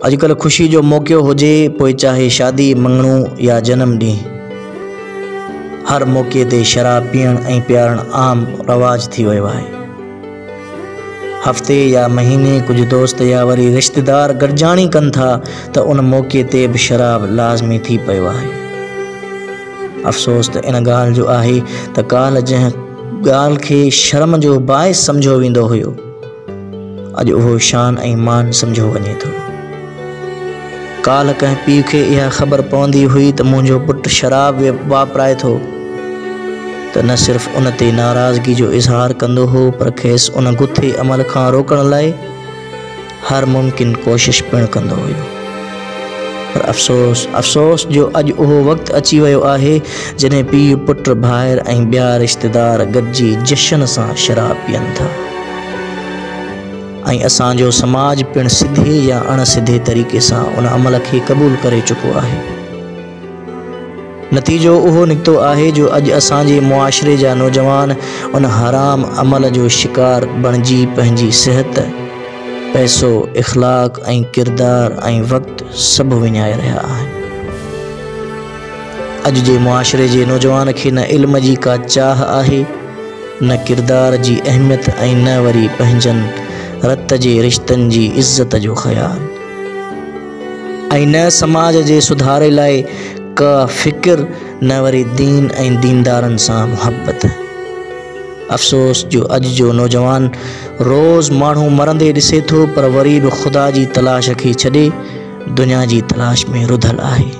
اڄڪلهه خوشي جو موقعو هجي پوء چاهي شادي، مڱڻو يا جنم ڏينهن، هر موقعي تي شراب پيئڻ ۽ پيارڻ عام رواج ٿي ويو آهي. هفتي يا مهيني ڪجهه دوست يا وري رشتيدار گڏجاڻي ڪن ٿا ته ان موقعي تي به شراب لازمي ٿي پيو آهي. افسوس ته ان ڳالهه جو آهي ته ڪالهه جنهن ڳالهه کي شرم جو باعث سمجهيو ويندو هيو، اڄ اهو شان ۽ مان سمجهيو وڃي ٿو. ڪالهه ڪنهن پيء کي اها خبر پوندي هئي ته منهنجو پٽ شراب واپرائي ٿو ته نه صرف ان تي ناراضگي جو اظهار ڪندو هو پر کيس ان گٿي عمل کان روڪڻ لاء هر ممڪن ڪوشش پڻ ڪندو هيو. پر افسوس افسوس جو اڄ اهو وقت اچي ويو آهي جڏهن پيء، پٽ، ڀائر ۽ ٻيا رشتيدار گڏجي جشن سان شراب پيئن ٿا ۽ اسان جو سماج پڻ سڌي يا اڻ سڌي طريقي سان ان عمل کي قبول ڪري چڪو آهي. نتيجو اهو نڪتو آهي جو اڄ اسان جي معاشري جا نوجوان ان حرام عمل جو شڪار بڻجي پنهنجي صحت، پئسو، اخلاق ۽ ڪردار ۽ وقت سڀ وڃائي رهيا آهن. اڄ جي معاشري جي نوجوان کي نه علم جي ڪا چاهه آهي، نه ڪردار جي اهميت ۽ نه وري پنهنجن رت جي رشتن جي عزت جو خيال. ۽ نه سماج جي سڌاري لاء ڪا فڪر نه وري دين ۽ ديندارن سان محبت. افسوس جو اڄ جو نوجوان روز ماڻهو مرندي ڏسي ٿو پر وري به خدا جي تلاش کي ڇڏي دنيا جي تلاش ۾ رڌل آهي.